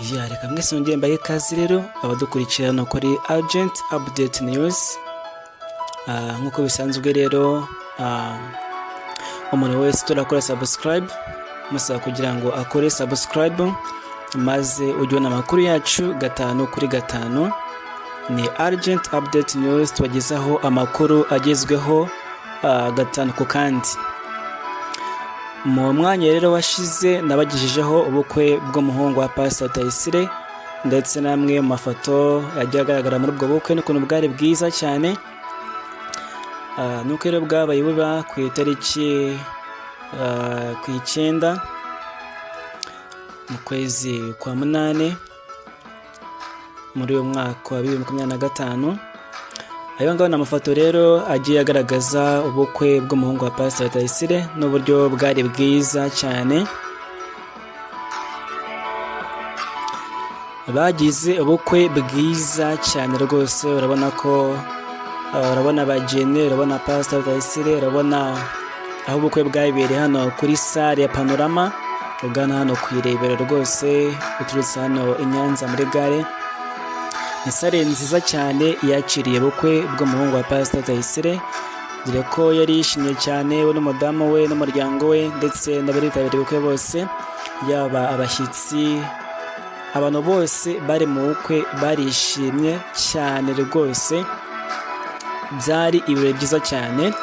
Ya, reka mwese mwongere mbahe ikaze rero abadukurikirana kuri Urgent Update News. Nk'uko bisanzwe rero, umuntu wese turakora subscribe, musaba kugira ngo akore subscribe maze ujye ubona amakuru yacu gatanu kuri gatanu. Ni Urgent Update News, tubagezaho amakuru agezweho gatanu ku kandi. Mu mwanya rero washize nabagejejeho ubukwe bw'umuhungu wa Pastor Rutayisire, ndetse n'amwe mu mafoto yagiye agaragara muri ubwo bukwe n'ukuntu bwari bwiza cyane. Nuko rero bwabaye buba ku itariki ku 9 mu kwezi kwa 8 muri uyu mwaka wa 2025. Ayo ngayo ni amafoto rero agiye agaragaza ubukwe bw'umuhungu wa Pastor Rutayisire n'uburyo bwari bwiza cyane. Bagize ubukwe bwiza cyane rwose, urabona ko urabona abageni, urabona Pastor Rutayisire, urabona aho ubukwe bwabereye hano kuri salle ya Panorama, ugana hano ku Irebero rwose, uturutse hano i Nyanza muri gare. Ni salle nziza cyane yakiriye ubukwe bw'umuhungu wa Pastor Rutayisire, dore ko yari yishimye cyane we n'umudamu we n'umuryango we ndetse n'abari bitabiriye ubukwe bose, yaba abashyitsi, abantu bose bari mu bukwe barishimye cyane rwose, byari ibirori byiza cyane.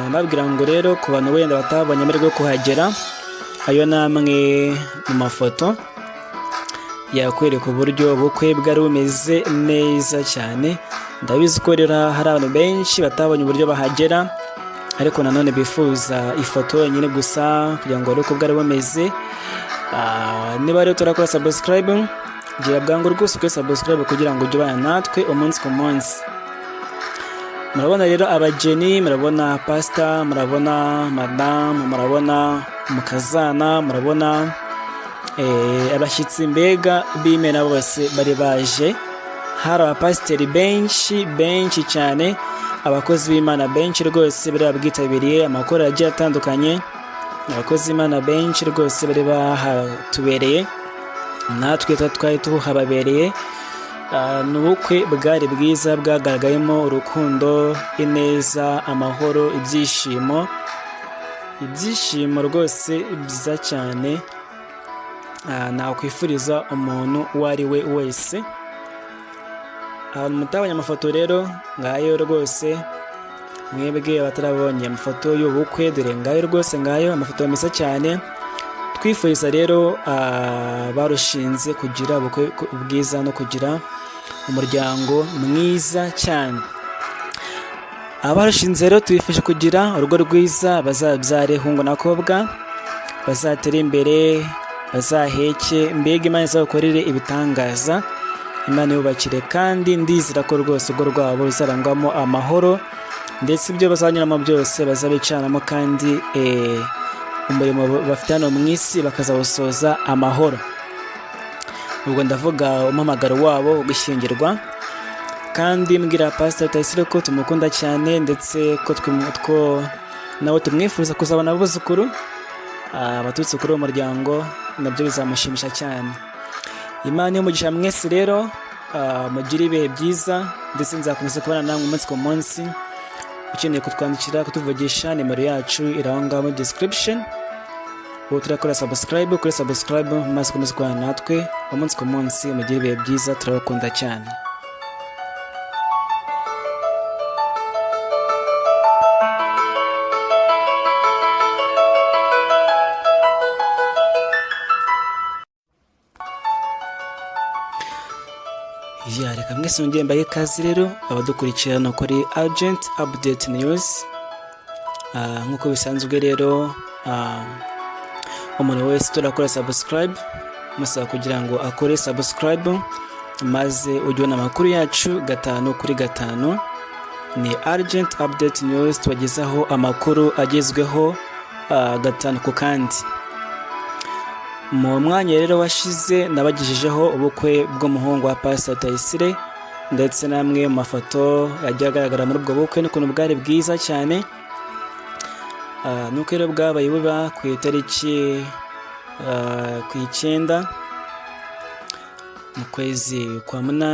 Mbabwira ngo rero ku bantu wenda batabonye amahirwe yo kuhagera, ayo ni amwe mu mafoto yakwereka uburyo ubukwe bwari bumeze neza cyane. Ndabizi ko rero hari abantu benshi batabonye uburyo bahagera, ariko nanone bifuza ifoto yonyine gusa kugira ngo barebe uko bwari bumeze. Niba rero turakora subscribe, gira bwangu rwose ukore subscribe kugira ngo ujye ubana natwe umunsi ku munsi. Murabona rero abageni, murabona pastor, murabona madamu, murabona umukazana, murabona abashyitsi mbega b'imena bose bari baje. Hari abapasiteri benshi benshi cyane, abakozi b'Imana benshi rwose bari babwitabiriye, amakorali agiye atandukanye, abakozi b'Imana benshi rwose bari bahatubereye, natwe twari tuhababereye. Ni ubukwe bwari bwiza, bwagaragayemo urukundo, ineza, amahoro, ibyishimo, ibyishimo rwose byiza cyane. Nakwifuriza umuntu uwo ari we wese. Abantu mutabonye amafoto rero ngayo rwose, mwebwe abatarabonye amafoto y'ubukwe, dore ngayo rwose, ngayo amafoto meza cyane. Twifuriza rero barushinze kugira ubukwe bwiza no kugira umuryango mwiza cyane. Abarushinze rero tubifashe kugira urugo rwiza, bazabyare hungu na kobwa, bazatere imbere, bazaheke, mbega Imana izabakorere ibitangaza, Imana yubakire, kandi ndizera ko rwose urugo rwabo ruzarangwamo amahoro, ndetse ibyo bazanyuramo byose bazabicanamo, kandi umurimo bafite hano mu isi bakazawusoza amahoro. Ubwo ndavuga umuhamagaro wabo wo gushyingirwa. Kandi mbwira Pastor Rutayisire ko tumukunda cyane, ndetse ko nawe tumwifuza kuzabona abuzukuru abaturutse kuri uwo muryango, nabyo bizamushimisha cyane. Imana y'umugisha mwese rero, mugire ibihe byiza, ndetse nzakomeza kubana namwe umunsi ku munsi. Ukeneye kutwandikira, kutuvugisha, nimero yacu iri aho ngaho muri description. Ubu turakora subscribe, kuri subscribe maze ukomeze kubana natwe umunsi ku munsi. Mugire ibihe byiza, turabakunda cyane. Ya, reka mwese mwongere mbahe ikaze rero abadukurikirana kuri Urgent Update News. Nk'uko bisanzwe rero, umuntu wese turakora subscribe, musaba kugira ngo akore subscribe maze ujye ubona amakuru yacu gatanu kuri gatanu. Ni Urgent Update News, tubagezaho amakuru agezweho gatanu ku kandi. Mu mwanya rero washize nabagejejeho ubukwe bw'umuhungu wa Pastor Rutayisire, ndetse n'amwe mu mafoto yagiye agaragara muri ubwo bukwe n'ukuntu bwari bwiza cyane. Nuko rero bwabaye buba ku itariki ku 9 Mu kwezi kwa 8.